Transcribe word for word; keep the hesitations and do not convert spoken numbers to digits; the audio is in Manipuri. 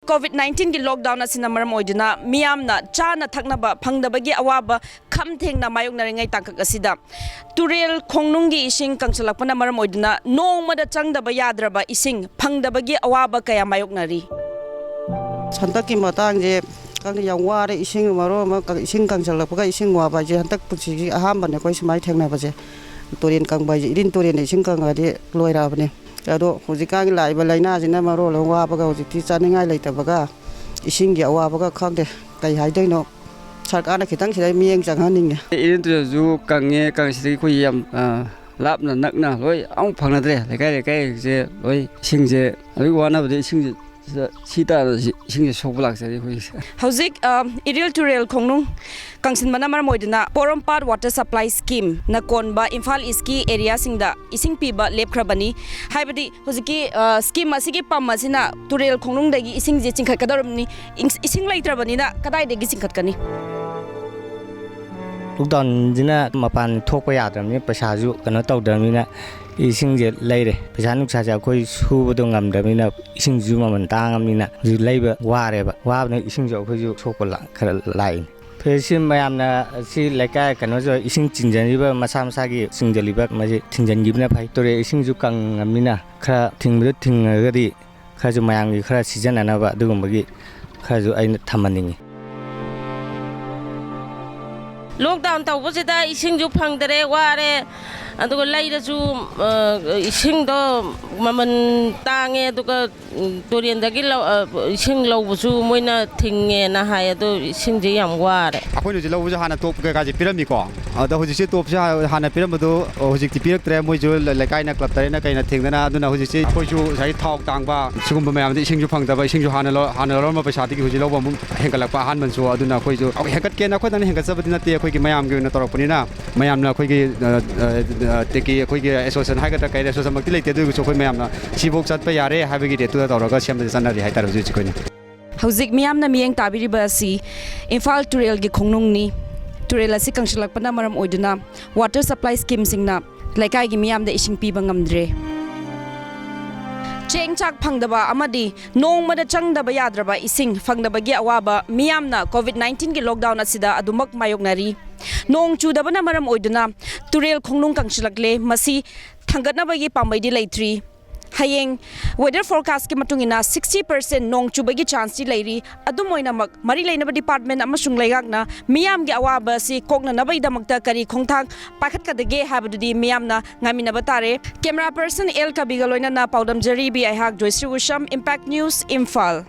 ꯀꯣꯚꯤꯗ ꯅꯥꯏꯟꯇꯤꯟꯒꯤ ꯂꯣꯛꯗꯥꯎꯟ ꯑꯁꯤꯅ ꯃꯔꯝ ꯑꯣꯏꯗꯨꯅ ꯃꯤꯌꯥꯝꯅ ꯆꯥꯅ ꯊꯛꯅꯕ ꯐꯪꯗꯕꯒꯤ ꯑꯋꯥꯕ ꯈꯝ ꯊꯦꯡꯅ ꯃꯥꯌꯣꯛꯅꯔꯤꯉꯩ ꯇꯥꯡꯀꯛ ꯑꯁꯤꯗ ꯇꯨꯔꯦꯜ ꯈꯣꯡꯅꯨꯡꯒꯤ ꯏꯁꯤꯡ ꯀꯪꯁꯤꯜꯂꯛꯄꯅ ꯃꯔꯝ ꯑꯣꯏꯗꯨꯅ ꯅꯣꯡꯃꯗ ꯆꯪꯗꯕ ꯌꯥꯗ꯭ꯔꯕ ꯏꯁꯤꯡ ꯐꯪꯗꯕꯒꯤ ꯑꯋꯥꯕ ꯀꯌꯥ ꯃꯥꯌꯣꯛꯅꯔꯤ꯫ ꯍꯟꯗꯛꯀꯤ ꯃꯇꯥꯡꯁꯦ ꯈꯪꯗꯦ, ꯌꯥꯝ ꯋꯥꯔꯦ꯫ ꯏꯁꯤꯡ ꯃꯔꯣꯟ ꯑꯃ ꯀ-, ꯏꯁꯤꯡ ꯀꯪꯁꯤꯜꯂꯛꯄꯒ ꯏꯁꯤꯡ ꯋꯥꯕ ꯍꯥꯏꯁꯦ ꯍꯟꯗꯛ ꯄꯨꯟꯁꯤꯒꯤ ꯑꯍꯥꯟꯕꯅꯦ ꯑꯩꯈꯣꯏ ꯁꯨꯃꯥꯏꯅ ꯊꯦꯡꯅꯕꯁꯦ꯫ ꯇꯨꯔꯦꯟ ꯀꯪꯕ ꯍꯥꯏꯁꯦ, ꯏꯔꯤꯜ ꯇꯨꯔꯦꯟꯗ ꯏꯁꯤꯡ ꯀꯪꯉꯗꯤ ꯂꯣꯏꯔꯛꯑꯕꯅꯦ꯫ ꯑꯗꯣ ꯍꯧꯖꯤꯛꯀꯥꯟꯒꯤ ꯂꯥꯛꯏꯕ ꯂꯥꯏꯅꯥꯁꯤꯅ ꯃꯔꯣꯜ ꯑꯃ ꯋꯥꯕꯒ ꯍꯧꯖꯤꯛꯇꯤ ꯆꯥꯅꯤꯡꯉꯥꯏ ꯂꯩꯇꯕꯒ ꯏꯁꯤꯡꯒꯤ ꯑꯋꯥꯕꯒ ꯈꯪꯗꯦ ꯀꯩ ꯍꯥꯏꯗꯣꯏꯅꯣ꯫ ꯁꯔꯀꯥꯔꯅ ꯈꯤꯇꯪ ꯁꯤꯗ ꯃꯤꯠꯌꯦꯡ ꯆꯪꯍꯟꯅꯤꯡꯉꯦ꯫ ꯏꯔꯤꯜ ꯇꯨꯔꯦꯜꯁꯨ ꯀꯪꯉꯦ, ꯀꯪꯉꯤꯁꯤꯗꯒꯤ ꯑꯩꯈꯣꯏ ꯌꯥꯝ, ꯑ, ꯂꯥꯞꯅ ꯅꯛꯅ ꯂꯣꯏ ꯑꯃꯨꯛ ꯐꯪꯅꯗ꯭ꯔꯦ꯫ ꯂꯩꯀꯥꯏ ꯂꯩꯀꯥꯏꯁꯦ ꯂꯣꯏ ꯏꯁꯤꯡꯁꯦ ꯑꯗꯨꯒꯤ ꯋꯥꯅꯕꯗ ꯏꯁꯤꯡꯁꯦ ꯁꯤꯗ ꯁꯤ ꯇꯥꯔ ꯁꯤ-, ꯏꯁꯤꯡꯁꯦ ꯁꯣꯛꯄ ꯂꯥꯛꯆꯔꯤ ꯑꯩꯈꯣꯏꯒꯤꯁꯦ꯫ ꯍꯧꯖꯤꯛ ꯑ, ꯏꯔꯤꯜ ꯇꯨꯔꯦꯜ ꯈꯣꯡꯅꯨꯡ ꯀꯪꯁꯤꯟꯕꯅ ꯃꯔꯝ ꯑꯣꯏꯗꯨꯅ ꯄꯣꯔꯣꯝꯄꯥꯠ ꯋꯥꯇꯔ ꯁꯄ꯭ꯂꯥꯏ ꯁ꯭ꯀꯤꯝꯅ ꯀꯣꯟꯕ ꯏꯝꯐꯥꯜ ꯏꯁꯀꯤ ꯑꯦꯔꯤꯌꯥꯁꯤꯡꯗ ꯏꯁꯤꯡ ꯄꯤꯕ ꯂꯦꯞꯈ꯭ꯔꯕꯅꯤ꯫ ꯍꯥꯏꯕꯗꯤ ꯍꯧꯖꯤꯛꯀꯤ, ꯑ, ꯁ꯭ꯀꯤꯝ ꯑꯁꯤꯒꯤ ꯄꯝ ꯑꯁꯤꯅ ꯇꯨꯔꯦꯜ ꯈꯣꯡꯅꯨꯡꯗꯒꯤ ꯏꯁꯤꯡꯁꯦ ꯆꯤꯡꯈꯠꯀꯗꯧꯔꯕꯅꯤ꯫ ꯏꯪ-, ꯏꯁꯤꯡ ꯂꯩꯇ꯭ꯔꯕꯅꯤꯅ ꯀꯗꯥꯏꯗꯒꯤ ꯆꯤꯡꯈꯠꯀꯅꯤ? ꯂꯣꯛꯗꯥꯎꯟꯁꯤꯅ ꯃꯄꯥꯟ ꯊꯣꯛꯄ ꯌꯥꯗ꯭ꯔꯕꯅꯤꯅ, ꯄꯩꯁꯥꯁꯨ ꯀꯩꯅꯣ ꯇꯧꯗ꯭ꯔꯕꯅꯤꯅ, ꯏꯁꯤꯡꯁꯦ ꯂꯩꯔꯦ꯫ ꯄꯩꯁꯥ ꯅꯨꯡꯁꯥꯁꯦ ꯑꯩꯈꯣꯏ ꯁꯨꯕꯗꯣ ꯉꯝꯗ꯭ꯔꯕꯅꯤꯅ, ꯏꯁꯤꯡꯁꯨ ꯃꯃꯜ ꯇꯥꯡꯉꯕꯅꯤꯅ ꯍꯧꯖꯤꯛ ꯂꯩꯕ ꯋꯥꯔꯦꯕ꯫ ꯋꯥꯕꯅ ꯏꯁꯤꯡꯁꯨ ꯑꯩꯈꯣꯏꯁꯨ ꯁꯣꯛꯄ ꯂꯥ-, ꯈꯔ ꯂꯥꯛꯏꯅꯤ꯫ ꯐꯦꯁꯤ ꯃꯌꯥꯝꯅ ꯁꯤ ꯂꯩꯀꯥꯏ ꯀꯩꯅꯣꯁꯨ ꯏꯁꯤꯡ ꯆꯤꯡꯁꯤꯜꯂꯤꯕ, ꯃꯁꯥ ꯃꯁꯥꯒꯤ ꯆꯤꯡꯁꯤꯜꯂꯤꯕ ꯃꯁꯤ ꯊꯤꯡꯖꯤꯟꯈꯤꯕꯅ ꯐꯩ꯫ ꯇꯨꯔꯦꯜ ꯏꯁꯤꯡꯁꯨ ꯀꯪꯉꯕꯅꯤꯅ ꯈꯔ ꯊꯤꯡꯕꯗ ꯊꯤꯡꯉꯒꯗꯤ ꯈꯔꯁꯨ ꯃꯌꯥꯝꯒꯤ ꯈꯔ ꯁꯤꯖꯤꯟꯅꯅꯕ ꯑꯗꯨꯒꯨꯝꯕꯒꯤ ꯈꯔꯁꯨ ꯑꯩꯅ ꯊꯝꯍꯟꯅꯤꯡꯉꯤ꯫ ꯂꯣꯛꯗꯥꯎꯟ ꯇꯧꯕꯁꯤꯗ ꯏꯁꯤꯡꯁꯨ ꯐꯪꯗꯔꯦ, ꯋꯥꯔꯦ꯫ ꯑꯗꯨꯒ ꯂꯩꯔꯁꯨ, ꯑ, ꯏꯁꯤꯡꯗꯣ ꯃꯃꯜ ꯇꯥꯡꯉꯦ꯫ ꯑꯗꯨꯒ, ꯎꯝ, ꯇꯨꯔꯦꯟꯗꯒꯤ ꯂꯧ-, ꯑ, ꯏꯁꯤꯡ ꯂꯧꯕꯁꯨ ꯃꯣꯏꯅ ꯊꯤꯡꯉꯦꯅ ꯍꯥꯏ꯫ ꯑꯗꯣ ꯏꯁꯤꯡꯁꯦ ꯌꯥꯝ ꯋꯥꯔꯦ꯫ ꯑꯩꯈꯣꯏꯅ ꯍꯧꯖꯤꯛ ꯂꯧꯕꯁꯦ ꯍꯥꯟꯅ ꯇꯣꯞ ꯀꯩꯀꯥꯁꯦ ꯄꯤꯔꯝꯃꯤꯀꯣ꯫ ꯑꯗꯣ ꯍꯧꯖꯤꯛꯁꯦ ꯇꯣꯞꯁꯦ ꯍꯥꯟꯅ ꯄꯤꯔꯝꯕꯗꯣ ꯍꯧꯖꯤꯛꯇꯤ ꯄꯤꯔꯛꯇ꯭ꯔꯦ꯫ ꯃꯣꯏꯁꯨ ꯂꯩꯀꯥꯏꯅ, ꯀ꯭ꯂꯕ ꯇꯔꯦꯠꯅ ꯀꯩꯅ ꯊꯦꯡꯗꯅ, ꯑꯗꯨꯅ ꯍꯧꯖꯤꯛꯁꯦ ꯑꯩꯈꯣꯏꯁꯨ ꯉꯁꯥꯏꯒꯤ ꯊꯥꯎ ꯇꯥꯡꯕ, ꯁꯤꯒꯨꯝꯕ ꯃꯌꯥꯝꯗ ꯏꯁꯤꯡꯁꯨ ꯐꯪꯗꯕ, ꯏꯁꯤꯡꯁꯨ ꯍꯥꯟꯅ ꯂꯧ-, ꯍꯥꯟꯅ ꯂꯧꯔꯝꯕ ꯄꯩꯁꯥꯗꯒꯤ ꯍꯧꯖꯤꯛ ꯂꯧꯕ ꯑꯃꯨꯛ ꯍꯦꯟꯒꯠꯂꯛꯄ ꯑꯍꯥꯟꯕꯁꯨ꯫ ꯑꯗꯨꯅ ꯑꯩꯈꯣꯏꯁꯨ ꯍꯦꯟꯒꯠꯀꯦꯅ ꯑꯩꯈꯣꯏꯗꯪꯅ ꯍꯦꯟꯒꯠꯆꯕꯗꯤ ꯅꯠꯇꯦ, ꯑꯩꯈꯣꯏꯒꯤ ꯃꯌꯥꯝꯒꯤ ꯑꯣꯏꯅ ꯇꯧꯔꯛꯄꯅꯤꯅ, ꯃꯌꯥꯝꯅ ꯑꯩꯈꯣꯏꯒꯤ, ꯑ, ꯑ, ꯑ, ꯇꯦꯛꯀꯤ ꯑꯩꯈꯣꯏꯒꯤ ꯑꯦꯁꯣꯁꯤꯌꯦꯁꯟ ꯍꯥꯏꯒꯗ꯭ꯔꯥ, ꯀꯩ ꯑꯦꯁꯣꯁꯤꯌꯦꯁꯟꯃꯛꯇꯤ ꯂꯩꯇꯦ, ꯑꯗꯨ ꯑꯣꯏꯔꯒꯁꯨ ꯑꯩꯈꯣꯏ ꯃꯌꯥꯝꯅ ꯁꯤꯐꯥꯎ ꯆꯠꯄ ꯌꯥꯔꯦ ꯍꯥꯏꯕꯒꯤ ꯔꯦꯠꯇꯨꯗ ꯇꯧꯔꯒ ꯁꯦꯝꯕꯁꯦ ꯆꯠꯅꯔꯤ ꯍꯥꯏꯇꯥꯔꯦ ꯍꯧꯖꯤꯛ ꯍꯧꯖꯤꯛ ꯑꯩꯈꯣꯏꯅ꯫ ꯍꯧꯖꯤꯛ ꯃꯤꯌꯥꯝꯅ ꯃꯤꯠꯌꯦꯡ ꯇꯥꯕꯤꯔꯤꯕ ꯑꯁꯤ ꯏꯝꯐꯥꯜ ꯇꯨꯔꯦꯜꯒꯤ ꯈꯣꯡꯅꯨꯡꯅꯤ꯫ ꯇꯨꯔꯦꯜ ꯑꯁꯤ ꯀꯪꯁꯤꯜꯂꯛꯄꯅ ꯃꯔꯝ ꯑꯣꯏꯗꯨꯅ ꯋꯥꯇꯔ ꯁꯄ꯭ꯂꯥꯏ ꯁ꯭ꯀꯤꯝꯁꯤꯡꯅ ꯂꯩꯀꯥꯏꯒꯤ ꯃꯤꯌꯥꯝꯗ ꯏꯁꯤꯡ ꯄꯤꯕ ꯉꯝꯗ꯭ꯔꯦ꯫ ꯆꯦꯡ ꯆꯥꯛ ꯐꯪꯗꯕ ꯑꯃꯗꯤ ꯅꯣꯡꯃꯗ ꯆꯪꯗꯕ ꯌꯥꯗ꯭ꯔꯕ ꯏꯁꯤꯡ ꯐꯪꯗꯕꯒꯤ ꯑꯋꯥꯕ ꯃꯤꯌꯥꯝꯅ ꯀꯣꯚꯤꯗ ꯅꯥꯏꯟꯇꯤꯟꯒꯤ ꯂꯣꯛꯗꯥꯎꯟ ꯑꯁꯤꯗ ꯑꯗꯨꯃꯛ ꯃꯥꯌꯣꯛꯅꯔꯤ꯫ ꯅꯣꯡ ꯆꯨꯗꯕꯅ ꯃꯔꯝ ꯑꯣꯏꯗꯨꯅ ꯇꯨꯔꯦꯜ ꯈꯣꯡꯅꯨꯡ ꯀꯪꯁꯤꯜꯂꯛꯂꯦ꯫ ꯃꯁꯤ ꯊꯥꯡꯒꯠꯅꯕꯒꯤ ꯄꯥꯝꯕꯩꯗꯤ ꯂꯩꯇ꯭ꯔꯤ꯫ ꯍꯌꯦꯡ ꯋꯦꯗꯔ ꯐꯣꯔꯀꯥꯁꯀꯤ ꯃꯇꯨꯡ ꯏꯟꯅ sixty percent ꯅꯣꯡ ꯆꯨꯕꯒꯤ ꯆꯥꯟꯁꯇꯤ ꯂꯩꯔꯤ꯫ ꯑꯗꯨꯝ ꯑꯣꯏꯅꯃꯛ, ꯃꯔꯤ ꯂꯩꯅꯕ ꯗꯤꯄꯥꯔꯠꯃꯦꯟ ꯑꯃꯁꯨꯡ ꯂꯩꯉꯥꯛꯅ ꯃꯤꯌꯥꯝꯒꯤ ꯑꯋꯥꯕ ꯑꯁꯤ ꯀꯣꯛꯅꯅꯕꯒꯤꯗꯃꯛꯇ ꯀꯔꯤ ꯈꯣꯡꯊꯥꯡ ꯄꯥꯏꯈꯠꯀꯗꯒꯦ ꯍꯥꯏꯕꯗꯨꯗꯤ ꯃꯤꯌꯥꯝꯅ ꯉꯥꯏꯃꯤꯟꯅꯕ ꯇꯥꯔꯦ꯫ ꯀꯦꯃꯦꯔꯥ ꯄꯔꯁꯟ ꯑꯦꯜ ꯀꯕꯤꯒ ꯂꯣꯏꯅꯅ ꯄꯥꯎꯗꯝ ꯖꯦꯔꯤꯕꯤ, ꯑꯩꯍꯥꯛ ꯖꯣꯏꯁ꯭ꯔꯤ ꯎꯁꯝ, ꯏꯝꯄꯦꯛ ꯅ꯭ꯌꯨꯁ, ꯏꯝꯐꯥꯜ꯫